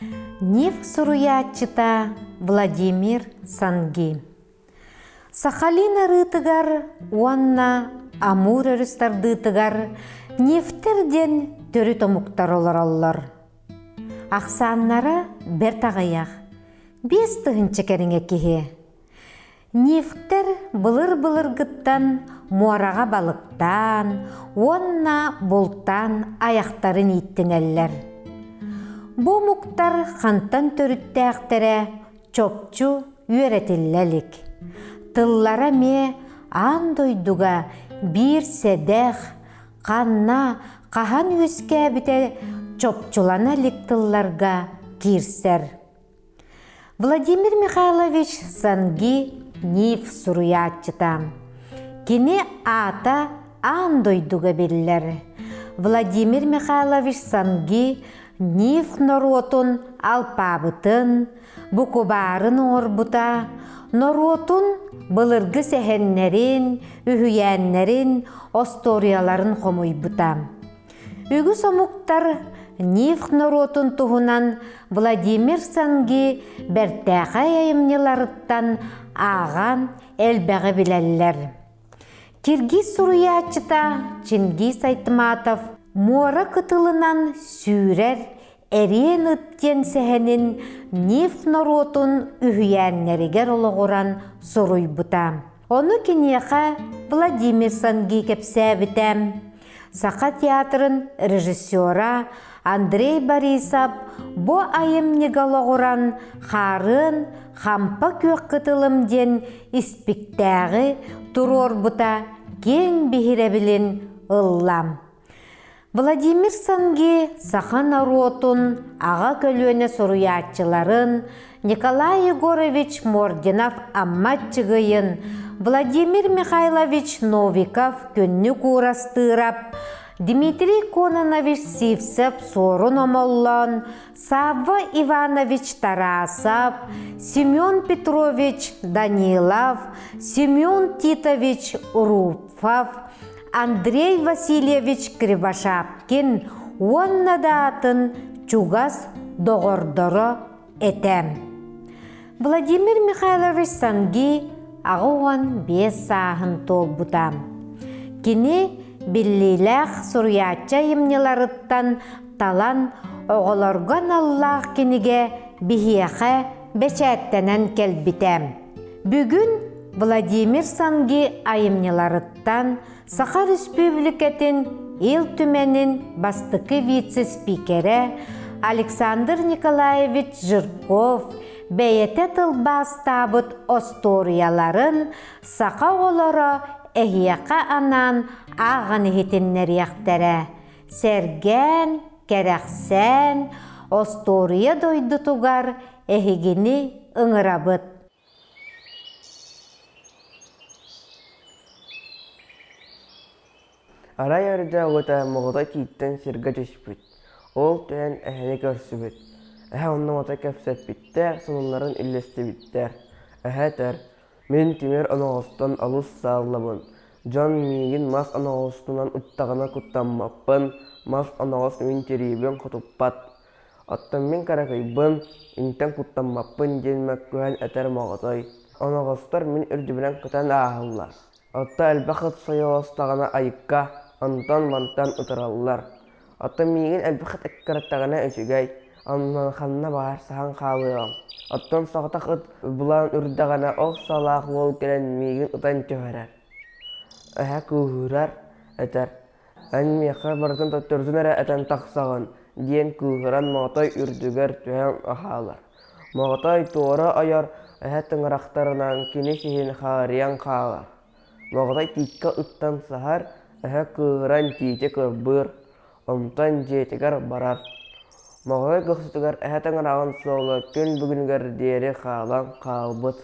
Ниф суруйааччыта Владимир Санги. Сахалин арыытыгар уонна Амур өрүс тардыытыгар нефтэр диэн төрүт омуктар олороллор. Ахсааннара бэрт аҕыйах, 5000 кэриҥэ киһи. Нефтэр былыр-былыргыттан муораҕа балыктаан уонна бултаан айахтарын ииттинэллэр. Бу омуктар хантан төрүттээхтэрэ чопчу үөрэтиллэ илик. Тыллара эмиэ аан дойдуга биир сэдэх, ханна, хаһан үөскээбитэ чопчулана илик тылларга киирсэр. Владимир Михайлович Санги Нив суруйааччыта. Кини аата аан дойдуга биллэр. Владимир Михайлович Санги Нив норуотун алпаабытын, букубаарын оҥорбута, норуотун былыргы сэһэннэрин, үһүйээннэрин, остуоруйаларын хомуйбута. Үгүс омуктар Нивх норуотун туһунан Владимир Санги бэртээхэй айымньыларыттан ааҕан элбэҕи билэллэр. Киргиз суруйааччыта Чингиз Айтматов муора кытылынан сүүрэр Эриэн ыт диэн сэһэнин Нивх норуотун үһүйээннэригэр олоҕуран суруйбута. Ону киниэхэ Владимир Санги кэпсээбитэ. Саха театрын режиссера Андрей Борисов бу айымньыга олоҕуран Хаарыан Хампа күөх кытылым диэн испиктээҕи туруорбута киэҥ биһирэбилин ылла. Владимир Санги саха норуотун аҕа көлүөнэ суруйааччыларын Николай Егорович Мординов-Амма Аччыгыйын, Владимир Михайлович Новиков-Күннүк Уурастыырап, Дмитрий Кононович Сивцев-Суорун Омоллоон, Савва Иванович Тарасов, Семен Петрович Данилов, Семен Титович Руфов, Андрей Васильевич Кривошапкин уонна да атын чугас доҕордоро этэ. Владимир Михайлович Санги 85 сааһын туолбута. Кини биллиилээх суруйааччы айымньыларыттан талан оҕолорго аналлаах кинигэ биһиэхэ бэчээттэнэн кэлбитэ. Бүгүн Владимир Санги айымньыларыттан Саха Республикатын Ил Түмэнин бастакы вице-спикерэ Александр Николаевич Жирков бэйэтэ тылбаастаабыт остуоруйаларын саха оҕолоро эһиэхэ анаан ааҕан иһитиннэриэхтэрэ. Сэргээн, кэрэхсээн, остуоруйа дойдутугар эһигини ыҥырабыт. Арай өрдөөҕүтэ моҕотой тииттэн сиргэ түспүт, ол түһэн эһэни көрсүбүт. Эһэ онно мотой кэпсэппиттэр, сонуннарын үллэстибиттэр. Эһэ этэр: «Мин тимир оноҕостон олус сааллабын, дьон миигин мас оноҕостунан ыттаҕына куттаммаппын, мас оноҕос мин тириибин хотуппат. Оттон мин кыракыйбын, интэн куттаммаппын» диэн мөккүһэн этэр моҕотой. Оноҕостор мин үрдүбүнэн көтөн ааһаллар. Оттон элбэх ыт сойуоластаҕына айыкка, онтон-мантан ытыраллар. Оттон миигин элбэх ыт ыккыраттаҕына үчүгэй, онон ханна баҕар саһан хаалыаҕым. Оттон соҕотох ыт булан үрдэҕинэ ол салаах уол кэлэн миигин ытан түһэрэр. Эһэ кыыһырар, этэр: «Эн миэхэ барытын төттөрүтүн эрэ этэн тахсаҕын» диэн кыыһыран моҕотой үрдүгэр түһэн хаалар. Моҕотой туора ойор эһэ тыҥырахтарынан кини сиһин хаарыйан хаалар. Моҕотой тииккэ ыттан саһар, эһэ кыыһыран тиити кырбыыр, онтон дьиэтигэр барар. Моҕотой көхсүтүгэр эһэ тыҥыраҕын суола күн бүгүнүгэр диэри хаалан хаалбыт.